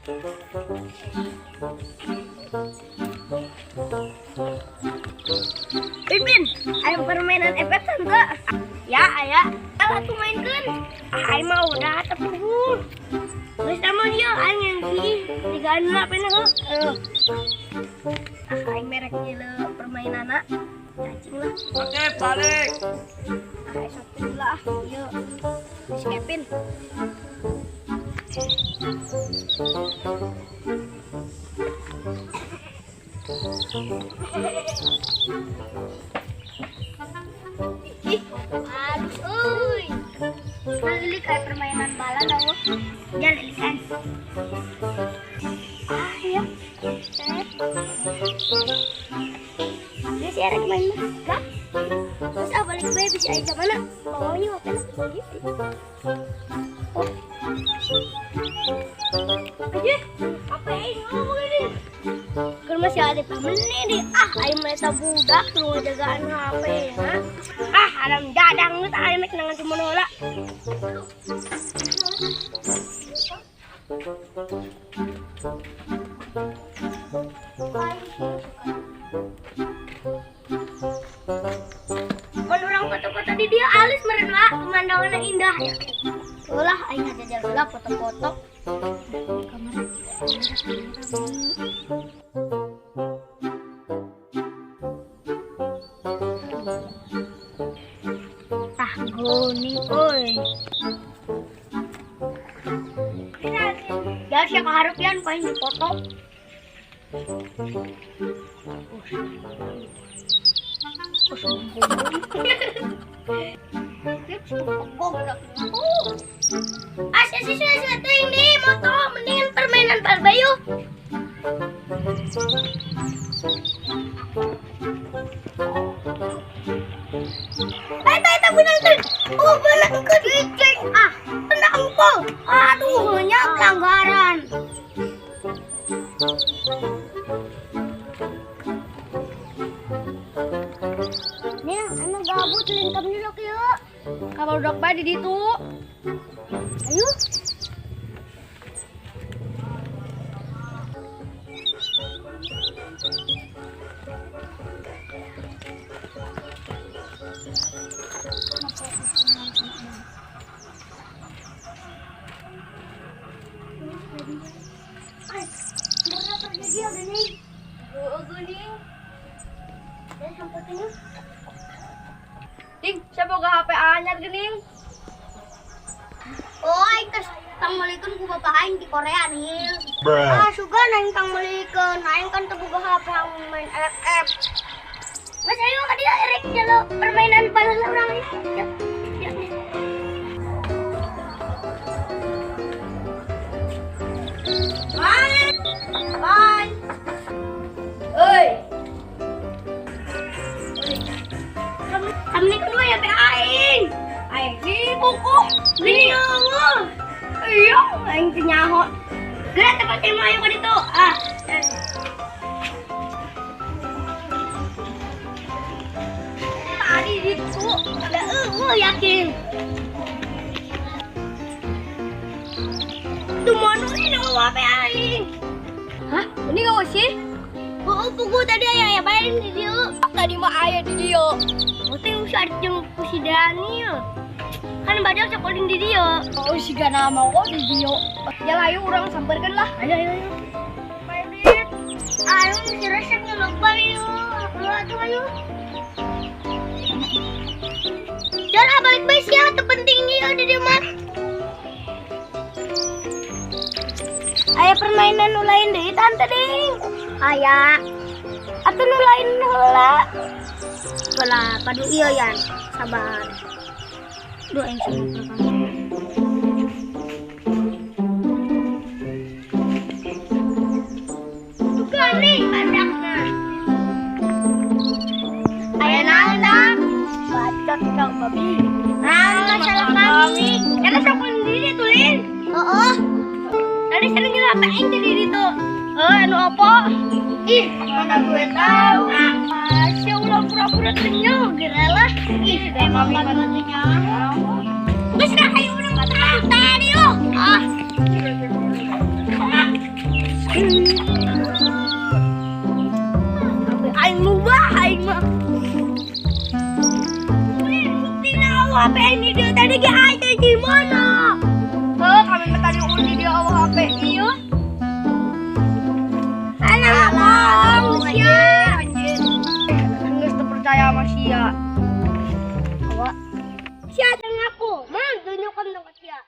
Pin, Pin, ayo permainan FF tante. Ya, aya. Kalau tuh mainkan. Ah, aing mah udah tepuh. Geus sama dia aing yang sih tigaan lah pin heuh. Ah, aing merek nyele permainanna. Cacing lah. Oke, balik. Ah, sok lah. Ieu. Si Kevin. Ih, halus euy. Kali kayak permainan bala tau. Ya lilikan. Ah, ya. Ini si Erek main mah. Terus ah balik bae bisa aja mana? Bawahnya apa lah? Oh. Aja, apa ini ngomong ini? Kan masih ada temen nih. Ah, aing mah eta budak nu ngajagaan HP ya. Ah, haram jadang geus aing mah kenangan semono heula. Mun urang foto-foto di dia alus meureun lah, pemandanganna indah. Ulah aing ngajajal heula foto-foto. Kamera. Tah geuning euy. Ya sia kahareupian paling dipoto. Ini moto mendingan permainan parbayu. Eta benang teh. Oh, benang ke dicek. Ah, benang po. Aduh, nya pelanggaran. Nih, anu gabut lingkap nyulok yuk. Kabar udah bae di ditu. Ayo. Ay, berapa dia gini? Gini. Dan sampai sini. Ding, siapa boga HP anyar geuning? Oh, aing teh tang meulikeun ku bapak aing di Korea nih. Ah, sugan aing tang meulikeun. Aing kan teu boga HP aing main FF. Geus ayo ka dieu erek jalo permainan bala urang ieu. Ya, ya. Bye. Bye. Euy. Kami kan wae HP aing. Aing di buku. Gini eueuh. Iya, aing teu nyaho. Geura tempat teh ayo ka ditu. Ah. Tadi ditu da eueuh yakin. Tuh mono ini HP aing. Hah? Ini gak sih? Oh, pugu tadi aya bayarin di dieu. Tadi mah aya di dieu. Teh usah jeung ku si Daniel. Kan badal sekolah di dieu. Oh, si gana mau kok di dieu. Ya lah, ayo urang samperkeun lah. Ayo ayo ayo. Bye, Ayo si resep ngelupa yuk. Ayo atuh ayo. Jangan balik bae sia teu penting ieu di dieu mah. Aya permainan nu lain deui tante ding. Aya. Atuh nu lain heula. Heula padu ieu yan. Sabar. Duh aing semua pertama. Geuning bandakna. Aya naon tah? Bacot kang babi. Naon masalah kami? Eta sok sendiri tulin. Heeh. Tadi saya nyelap HP aing tadi ditu. Anu apa? Ih, mana gue tahu. Ah, sia ulah pura-pura teu geura lah. Ih, emang mana teu nyaho. Geus lah ayo urang tadi oh. Ah. Aing mubah aing mah. Bukti na HP ini dia tadi ge aing teh di mana? Heuh, kami mah tadi undi dia euweuh HP ieu. Alah, bohong sia. Anjir. Geus teu percaya sama sia. Awak. Sia teh ngaku, mah tunjukkan dong ke sia.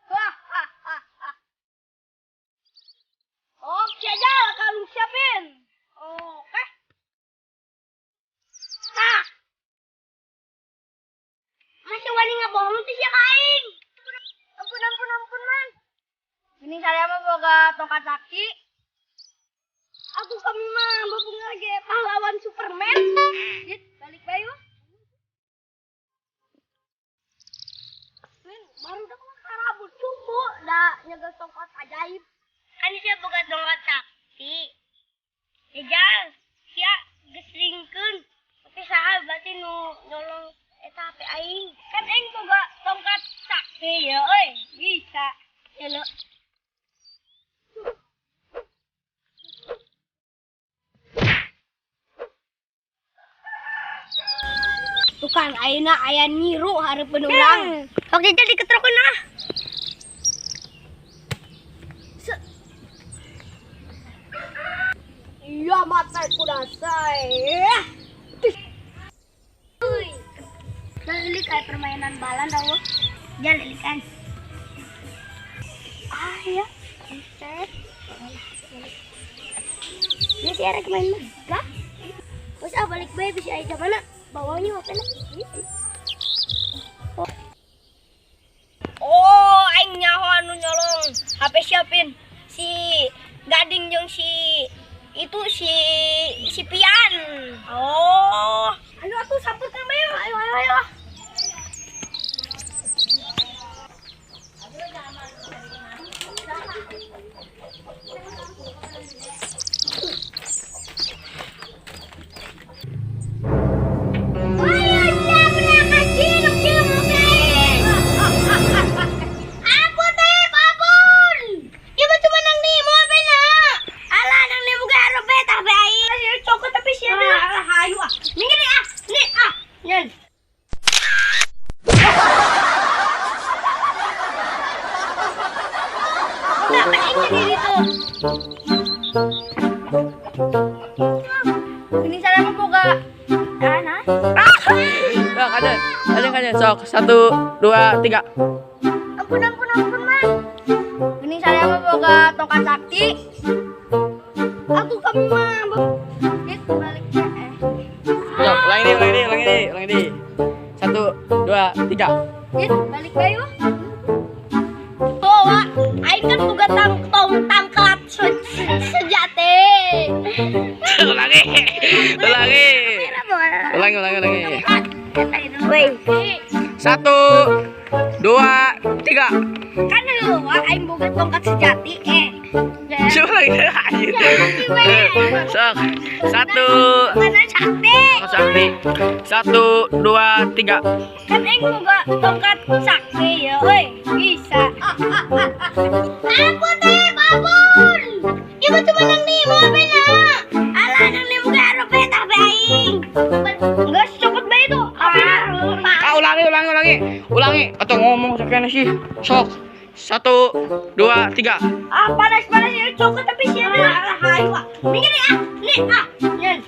Wah, ah, ah, ah. Oke aja kalau siapin. Oke. Tah. Masih wani ngabohong teh sia ka aing. Ampun, ampun, ampun, man. Ini saya mah boga tongkat sakti. Aku kami mah babunga ge pahlawan Superman. Jit, balik bae yuk. Min, baru dah karabut cupu da nyegal tongkat ajaib. Kan sia boga tongkat sakti. Ejal, sia geus ringkeun. Tapi saha berarti nu nyolong eta HP aing. Kan aing boga tongkat sakti ya euy, bisa. Ya lo. Tukang ayeuna aya niru hareupeun urang. Oke, jadi ketrokeun ah. Iya mata kudasai. Uy. Leulik aya permainan balan tau. Jalan lilikan. Ah ya. Buset. Ini si Erek main mah. Terus ah balik bae bisa aya mana? Bawangnya apa na? Oh, aing nyaho anu nyolong HP siapin si Gading jeung si itu si si Pian. Oh, Ayo atuh sampeurkeun bae. Ayo ayo ayo. Ayo siap nak cilok cilok aing. Ampun teh, ampun. Ieu mah cuma nang nemo apa na? Alah nang nemo ge aro bet HP aing. Ayo cokot tapi siapa? Alah hayu ah. Minggir ah. Nih ah. Nyen. Kenapa aing jadi itu? Ini saya mah boga. Nah, Ya, kanan. Kanan, kanan. Sok, 1, 2, 3. Ampun, ampun, ampun, man. Ini saya mah boga tongkat sakti. Aku kamu mah. Jit, balik bae. Sok, ulang ini, ulang ini, ulang ini, ulang ini. 1, 2, 3. Jit, balik bae yuk. Oh, Wak. Aing kan boga tong tangkat sejati. Ulangi. Ulangi. Ulangi, ulangi, ulangi. Woi. 1, 2, 3. Kan lu, Wak, aing boga tongkat sejati eh. Coba lagi. Anjir. Sok, 1, Mana sakti? sakti. 1, 2, 3. Kan aing boga tongkat sakti ya, oi. Bisa. Ampun teh, ampun. Ieu mah cuma nang nemo apa na? Alah nang nemo ge aro bet HP aing. Geus cokot bae tuh. Ah, ulangi, ulangi, ulangi. Ulangi. Atau ngomong sakena sih. Sok. 1, 2, 3. Ah, panas-panas ya cokot tapi siapa? Alah hayu ah. Minggir ah. Nih ah. Nyen.